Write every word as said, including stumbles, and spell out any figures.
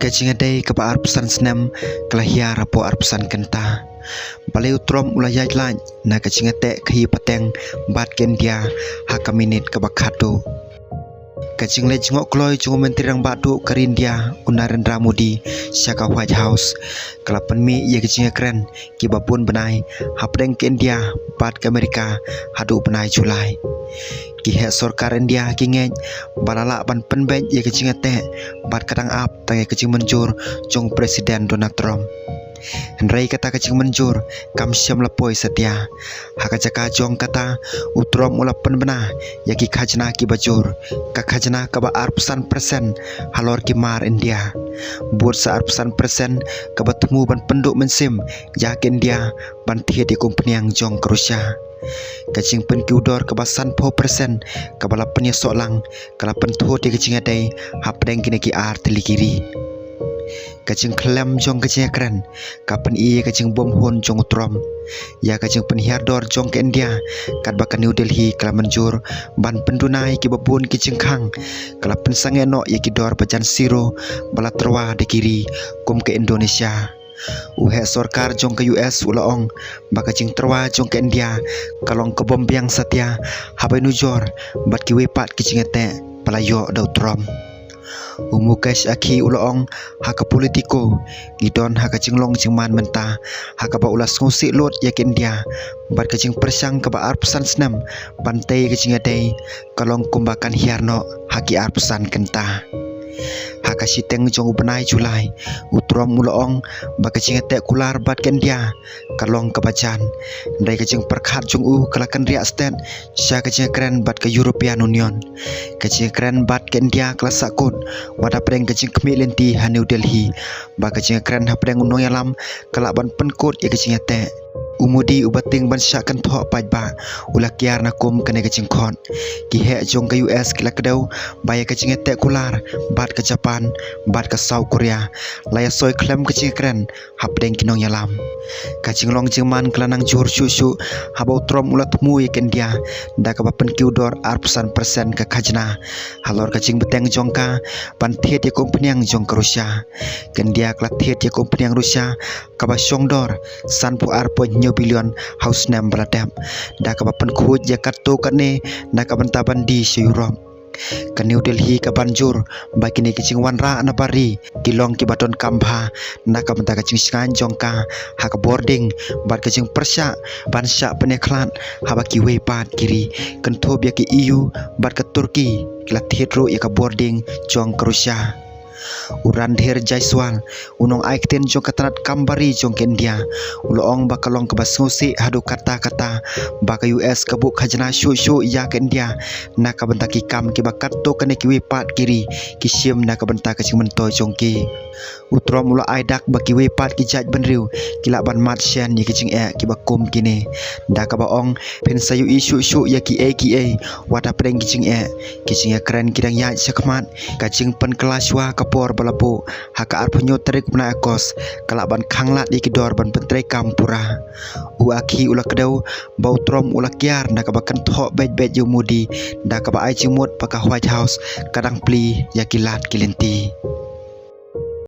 Ka jingïadei kaba arphew san snem ka la hiar hapoh arphew san kynta. Balei u Trump u la ïaid lait na ka jingïateh khaïi pateng bad ka India ha ka minit kaba khatduh? Ka jingleit jngoh kloi jong u Myntri Rangbah Duh ka ri India u Narendra Modi sha ka White House ka la pynmih ïa ka jingïakren kiba bun bnai hapdeng ka India bad ka Amerika haduh u bnai July. Ki heh sorkar India ki ngeit ba la lah ban pynbeit ïa ka jingïateh bad ka dang ap tang ïa ka jingmynjur jong u President Donald Trump. Hynrei kata ka jingmynjur kam shym la poi satia. Ha ka jaka jong kata, u Trump u la pynbna ïa ki khajna kiba jur, ka khajna kaba arphew san percent halor ki mar India, bud sa arphew san percent kaba thmu ban pynduh mynsiem ïa ka India ban thied ïa ka umphniang jong ka Russia. Ka jingpynkiew dor kaba sanphew percent kaba la pynïasoh lang ka la pynthut ïa ka jingïadei hapdeng kine ki ar tylli ki ri. Ka jingkhlem jong ka jingïakren ka pyni ïa ka jingbymhun jong u Trump ïa ka jingpynhiar dor jong ka India, katba ka New Delhi ka la mynjur ban pynduna ïa kiba bun ki jingkhang, ka la pynsangeh noh ïa ki dor ba jan siro ba la tyrwa da ki ri kum ka Indonesia. U heh sorkar jong ka U S u la ong ba ka jingtyrwa jong ka India ka long ka bym biang satia haba ïanujor bad kiwei pat ki jingïateh ba la ïoh da u Trump. U Mukesh Akhi u la ong ha ka Politico, ngi don ha ka jinglong jingman mynta ha kaba u la sngewsih lut ïa ka India bad ka jingpyrshang kaba arphew san snem ban tei ka jingïadei ka long kumba kan hiar noh ha ki arphew san kynta. Ha ka shiteng jong u bnai July, u Trump u la ong ba ka jingïateh kular bad ka India ka long kaba jan. Hynrei ka jingpyrkhat jong u ka la kynriah stet sha ka jingïakren bad ka European Union. Ka jingïakren bad ka India ka la sahkut wat hapdeng ka jingkhmih lynti ha New Delhi ba ka jingïakren hapdeng u nongïalam ka lah ban pynkut ïa ka jingïateh. U Modi uba tieng ban shah kynthoh paidbah u la kiar na kum kane ka jingkhot. Ki heh jong ka U S ki la kdew ba ïa ka jingïateh kular bad ka Japan bad ka South Korea la ïasoi khlem ka jingïakren hapdeng ki nongïalam. Ka jinglong jingman ka la nang jur shuh shuh haba u Trump u la thmu ïa ka India da kaba pynkiew dor arphew san percent ka khajna halor ka jingbteng jong ka ban thied ïa ka umphniang jong ka Russia. Ka India ka la thied ïa ka umphniang Russia kaba shong dor sanphew ar point hynñiew billion ha u snem ba la dep, da kaba pynkhuid ïa katto katne na ka bynta ban die sha Europe. Ka New Delhi ka ban jur ba kine ki jingwanrah na bar ri ki long kiba donkam bha na ka bynta ka jingshngaiñ jong ka ha ka bording bad ka jingpyrshah ban shah pynïakhlad haba kiwei pat ki ri kynthup ïa ka E U bad ka Turkey ki la thied ruh ïa ka bording jong ka Russia. U Randhir Jaiswal, u nongai ktien jong ka tnat kam bar ri jong ka India, u la ong ba ka long kaba sngewsih haduh katta katta ba ka U S ka buh khajna shuh shuh ïa ka India na ka bynta ki kam kiba katto katne kiwei pat ki ri ki shim na ka bynta ka jingmyntoi jong ki. U Trump u la ai dak ba kiwei pat ki jaitbynriew ki lah ban mad shen ïa ki jingeh kiba kum kine, da kaba ong, phin sa ïohi shuh shuh ïa kiei kiei wat hapdeng ki jingeh. Ki jingïakren ki dang ïaid shakhmat. Ka jingpynkylla shuwa ka por ba la buh ha ka arphew hynñiew tarik u bnai August ka lah ban khanglad ïa ki dor ban pyntreikam pura. U Akhi u la kdew ba u Trump u la kiar na kaba kynthoh beit beit ïa u Modi da kaba ai jingmut ba ka White House ka dang plie ïa ki lad ki lynti.